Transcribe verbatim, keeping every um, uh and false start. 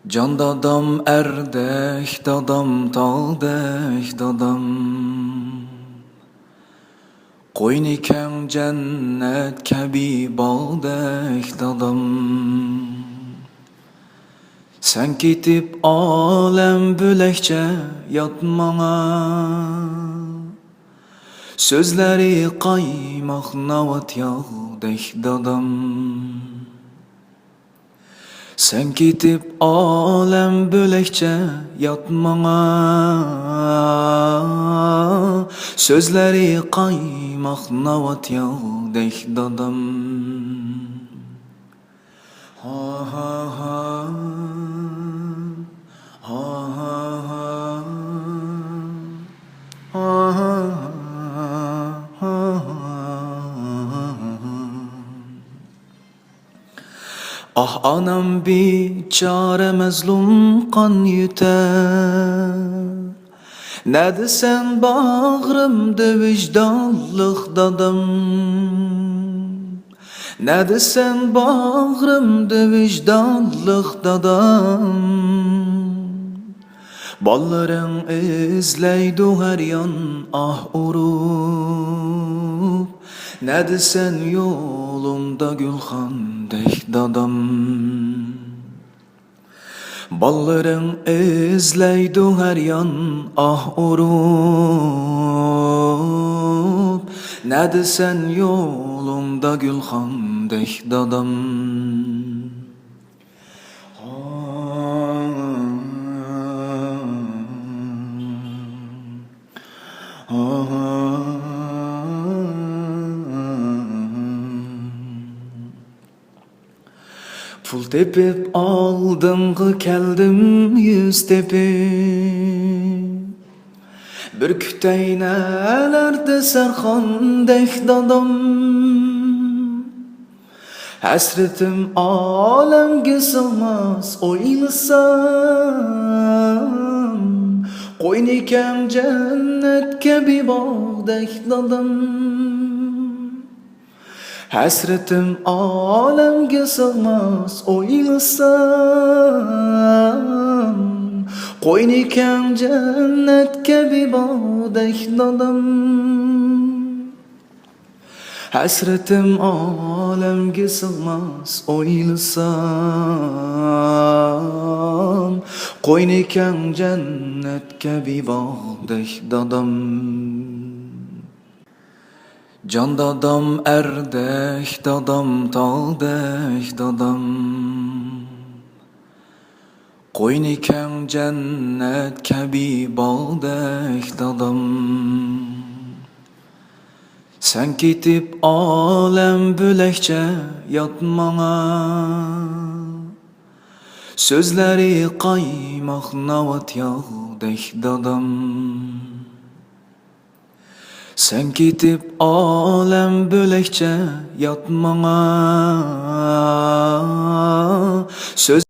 جان دادام ئەردەك دادام، تاغدەك دادام، قوينى كەڭ جەننەت كەبى باغدەك دادام. سەن كېتىپ ئالەم بۆلەكچە يات ماڭا، سۆزلىرى قايماق ناۋات ياغدەك دادام. سەن كېتىپ ئالەم بۆلەكچە يات ماڭا، سۆزلىرى قايماق ناۋات ياغدەك دادام. ھا ھا ھا. ھا ھا ھا. ھا ھا ھا. ھا ھا ھا. ئاھ ئانام بىچارە مەزلۇم قان يۆتەر، نەدىسەن باغرىمدا ۋىجدانلىق دادام؟ نەدىسەن باغرىمدا ۋىجدانلىق دادام؟ بالىلىرىڭ ئىزلەيدۇ ھەر يان ئاھ ئۇرۇپ، نەدىسەن يولۇڭدا گۈلخاندەك دادام؟ بالىلىرىڭ ئىزلەيدۇ ھەر يان ئاھ ئۇرۇپ، نەدىسەن يولۇڭدا گۈلخاندەك دادام؟ پۇل تېپىپ ئالدىڭغا كەلدىم يۈز تېپىپ، بىر كۈتەي نەلەردە سەرخاندەك دادام. ھەسرىتىم ئالەمگە سىغماس ئويلىسام، قوينى كەڭ جەننەت كەبى باغدەك دادام. ھەسرىتىم ئالەمگە سىغماس ئويلىسام، قوينى كەڭ جەننەت كەبى باغدەك دادام. ھەسرىتىم ئالەمگە سىغماس ئويلىسام، قوينى كەڭ جەننەت كەبى باغدەك دادام. جان دادام، ئەردەك دادام، تاغدەك دادام، قوينى كەڭ جەننەت كەبى باغدەك دادام. سەن كېتىپ ئالەم بۆلەكچە يات ماڭا، سۆزلىرى قايماق ناۋات ياغدەك دادام. سەن كېتىپ ئالەم بۆلەكچە يات ماڭا، سۆز